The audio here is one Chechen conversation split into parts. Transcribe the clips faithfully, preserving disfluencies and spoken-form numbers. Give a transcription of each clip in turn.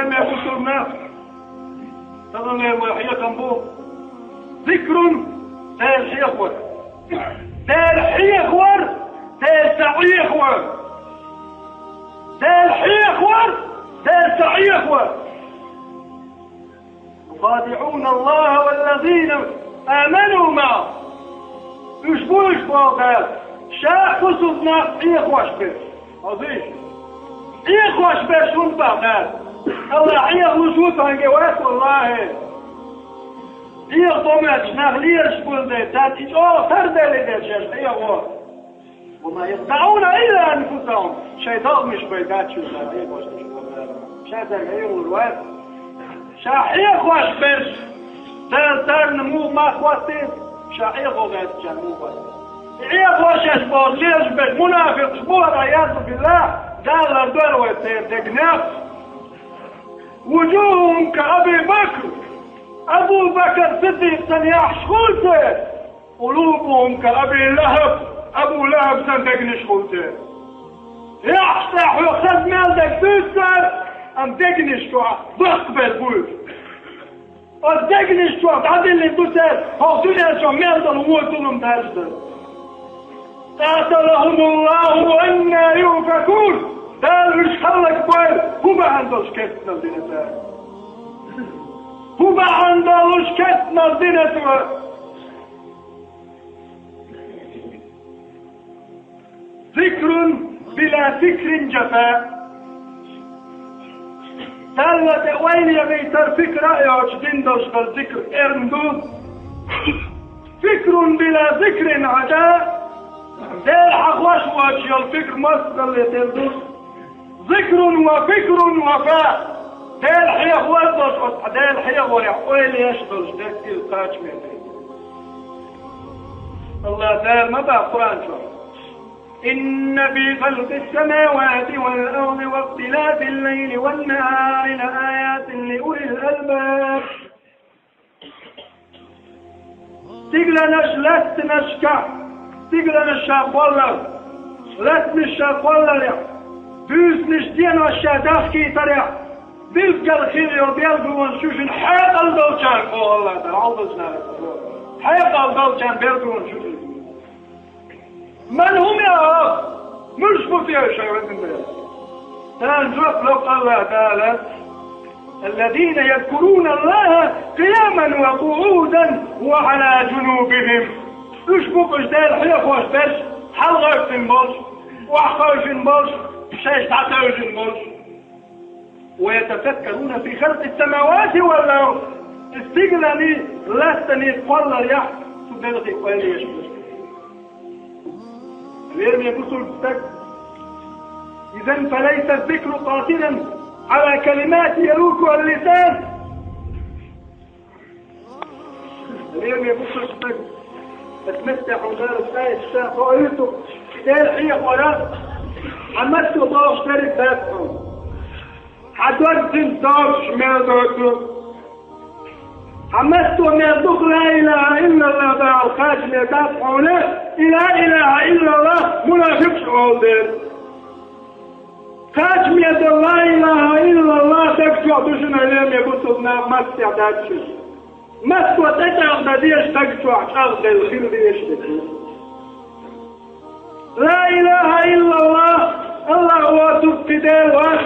Ме бусурмна, тахана ма хьехам бу. Зикрун, Дела хьехор. Дела хьехор, Дела ца Ӏехор. Дела хьехор, Дела ца Ӏехор. يخادعون الله والذين آمنوا معه. Уьш бу уьш боху Дала, Ша бусулба нах Ӏехош берш. Хьовсийша? Ӏехош берш хӀунда боху Дала? Аллах Ӏехалуш ву цхьаьнгге вац, валлахӀи. Ӏехабо моьттуш нах лелаш бу дела, царна и чӀогӀа тардели дела шаьш Ӏехо. وما يخدعون إلا أنفسهم. Шайн догӀмаш бен дац уьш Ӏехош берш. Ша цаьрга Ӏехалур вац. Ша Ӏехош берш, Дала царна муха мах хӀоттийна, Ша Ӏехо гӀертачарна муха хӀоттийна. Ӏехош шаьш боху лелаш берш, мунафикъаш бу, والعياذ بالله, Дала лардойла вай церан дегнех. وجوههم كأبي بكر. Абу Бакр Сиддикъ санна яхьаш хуьлу церан. قلوبهم كأبي لهب. Абу ЛахӀаб санна дегнаш хуьлу церан. Яхьаш тӀехь хьоьга хаза мел дерг дуьйцу цара, амма дегнаш чохь баккхабелла бу уьш. Оцу дегнаш чохь дӀадиллина ду цара хӀокху дуьнен чохь мел долу вон зулам даржадар. قاتلهم الله أنى يؤفكون. Дала уьш хӀаллакбойла хӀун бахьана долуш керстанал дина цара. ХӀун бахьана долуш керстанал дина цара. ذكر بلا فكر جفاء. Далла тӀе ойла яхийтар, фикра а йоцуш дина долуш долу зикр эрна ду. فكر بلا ذكر عداء. Дела хьахош воцуш йолу фикр мостагӀалла тера ду. ذكر وفكر وفاء. Дела хьехор долуш, оцу Дела хьехорехь ойла еш долуш дерг иза кхачаме дерг. Аллах Дала ма боху Къуръан чохь: إن في خلق السماوات والأرض واختلاف الليل والنهار لآيات لأولي الألباب. Стигланаш лаьттанашкахь, стигланаш ша кхоллар, лаьттанаш ша кхолларехь, буьйсанаш денош ша дахкийтарехь, билггал хир йолу белгалонаш ю шуна хьекъал долчарна, боху Аллах Дала, хьекъал долчарна белгалонаш ю шуна. Ман хӀума аха? Муьлш бу те шайн везан Дела? Царна жоп ло Аллах Дала: الذين يذكرون الله قياما وقعودا وعلى جنوبهم. Уьш бу уьш Дела хьехош берш, хьалагӀевттина болуш, охьахевшина болуш, шайша дӀатевжина болуш. ويتفكرون في خلق السماوات والأرض. Стигланий, лаьттаний кхолларехь цу белхий ойла еш берш. Лераме бусулба стаг. إذن فليس الذكر قاصرا على كلمات يلوكها اللسان. Лераме бусулба стаг. Аса меттехь хьуна Дала цхьа а ша хоуьйту, Дела хьехора, хьан матто бохуш дерриг дац хьуна. Хьан дог цуьнца догуш мел доцу. Хьан матто мел дукха ла илаха иллаллах бахьал кхачаме дац хьуна, и ла илаха иллаллах мунафикъаш олу дела. Кхачаме долу ла илаха иллаллах даг чохь ду шуна, лераме бусулба нах, маттехь дац шуна. Матто тӀе чӀагӀдан дезаш даг чохь чӀагӀделла хила дезаш дерг. Ла илаха иллаллах, Аллах воцург кхин Дела вац.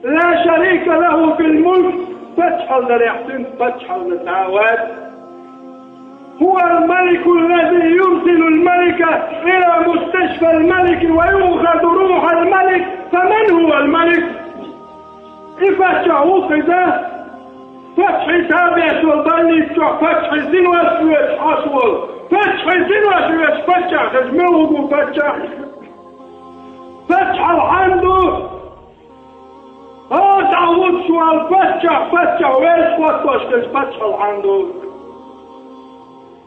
Ла шарика лаху фил мулк, паччахьаллехь цуьнца паччахьалла цхьа а вац. هو الملك الذي يرسل الملك إلى مستشفى الملك ويؤخذ روح الملك، فمن هو الملك؟ И паччахь ву-кх иза, паччахьан табеш волу больница чохь паччахьан синош оьцуш Ӏаш волу, паччахьан синош оьцуш паччахь хеза, муьлха ву паччахь? Паччахьалла хьанна ду? ХӀора дӀахӀуттуш волу паччахь, паччахь вешан хӀоттош хеза паччахьалла хьанна ду?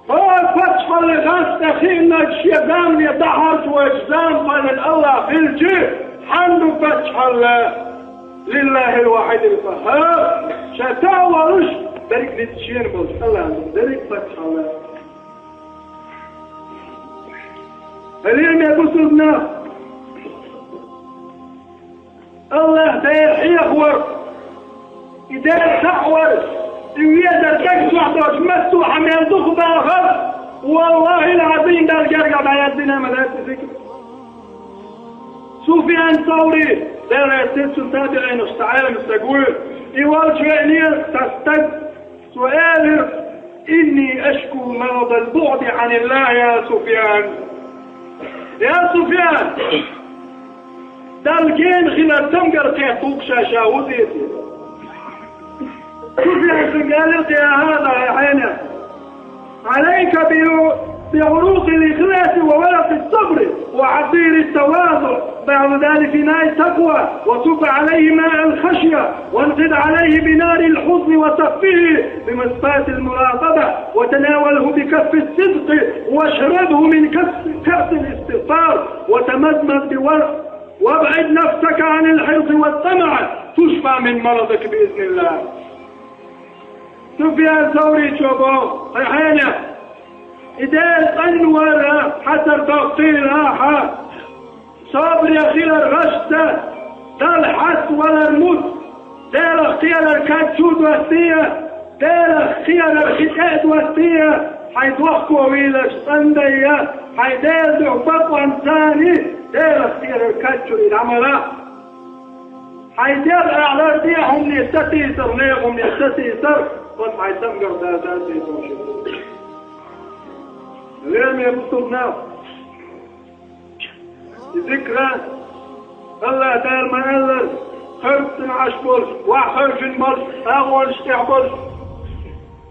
ХӀора паччахьаллин гӀант тӀе хиънарг шен замане дӀахьарча вайчу заманан Аллах хилча, хьанна ду паччахьалла? Лиллахил вахьидил къаххар. Ша таӀа волуш, дерриг ницкъ шена болуш Аллах ду, дерриг паччахьалла. Лераме бусулба нах, Аллах Дела хьехор, И Дела цхьаъ вар, и везар дагчохь долчу массо а хьан мел дукха дахар, валлахӀи-л-Ӏазим, Далла гергахь дӀаяздина ма дац и зикр. Суфьян Саври, Дела реза хуьлда цунна, табиӀинех цхьа Ӏелам стаг ву, и волчу веанера цхьа стаг, цо элира: «إني أشكو مرض البعد عن الله يا سفيان». Я Суфьян, Далла гена хилар цамгар кхетта ву-кх ша, ша ву деза. Суфьян цуьнга аьлла: «يا هذا, хьайна, عليك ب-، بعروق الإخلاص وورق الصبر وعصير التواضع، بعد ذلك ناء التقوى، وصب عليه ماء الخشية، وانقض عليه بنار الحزن وصفه بمصفاة المراقبة، وتناوله بكف الصدق، واشربه من كأس، كأس الاستغفار، وتمضمض بورق، وابعد نفسك عن الحرص والطمع، تشفى من مرضك بإذن الله». Суфьян Савричо боху: «Хьай хьенех, и Дела цӀанвар хьан тӀера доккхийла хьан, собаре хилар гӀаш ца, Далла хьаста валар муц, Делах кхерар кад чу а доссий, Делах кхерар хи тӀе а доссий, хьайн дохко вийларш цӀандайя, хьайн Делан дуьхьа бакъонца царний, Делах кхерар кад чу и дӀа ма лахь. Хьайн дегӀ аьлла, тӀе хӀумане сатийсар, нехан хӀумане сатийсар, оцу хьайн цамгарх даза а тӀе дохуш». Лераме бусулба нах, и зикра, АллахӀ Дала ма-аллара, кхоьруш цунна Ӏаш болуш, охьахевшина болуш, агӀонаш тӀехь болуш,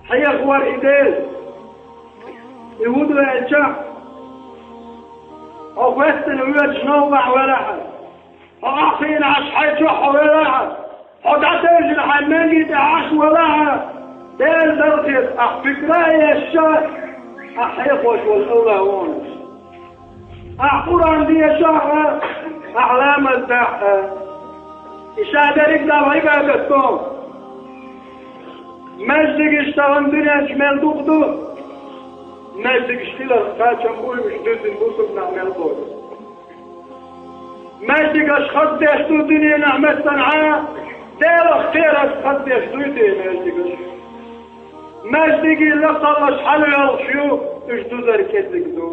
хьехавар и Дела. И хӀун ду аьлча, хьо хӀоьттина воьдуш новкъахь велахь, хьо ахь хиъна Ӏаш хьайн чохь хьо велахь, хьо дӀатевжина хьайн маьнги тӀехь Ӏаш велахь, Делан далхеца ахь пикра а еш, ахь хьехош волу АллахӀ ву хьуна. Ахь Къуръан дешахь а, ахь ламаз дахь а, и ша дерриг а Далла Ӏибадат до. Маьждигаш тахана дуьнен чу мел дукха ду, маьждигаш хиларх кхачам бу уьш дуьззина бусулба нах мел боху. Маьждигаш хаза деш ду дуьненахь меттанхьа, Делах кхерарх хаза деш дуй те маьждигаш? Маьждиге лакхаллаш хьалайолуш ю, уьш дузар кӀезиг ду.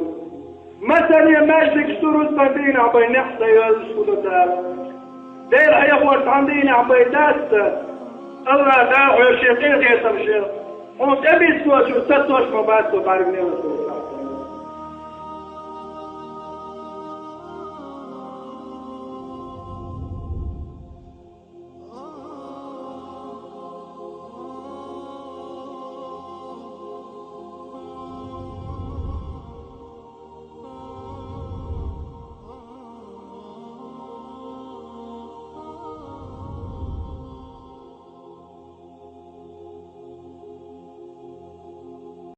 Масане, маьждигаш ду рузбан дийнахь бай неӀ ца йоьллуш хӀун дан дара? Дела хьехор цхьана дийнахь бай дац ца? АллахӀ Дала хьоьга шен къинхетам шен, хьуна тӀебиссочуьра сацош ма бац со бӀаьргане а.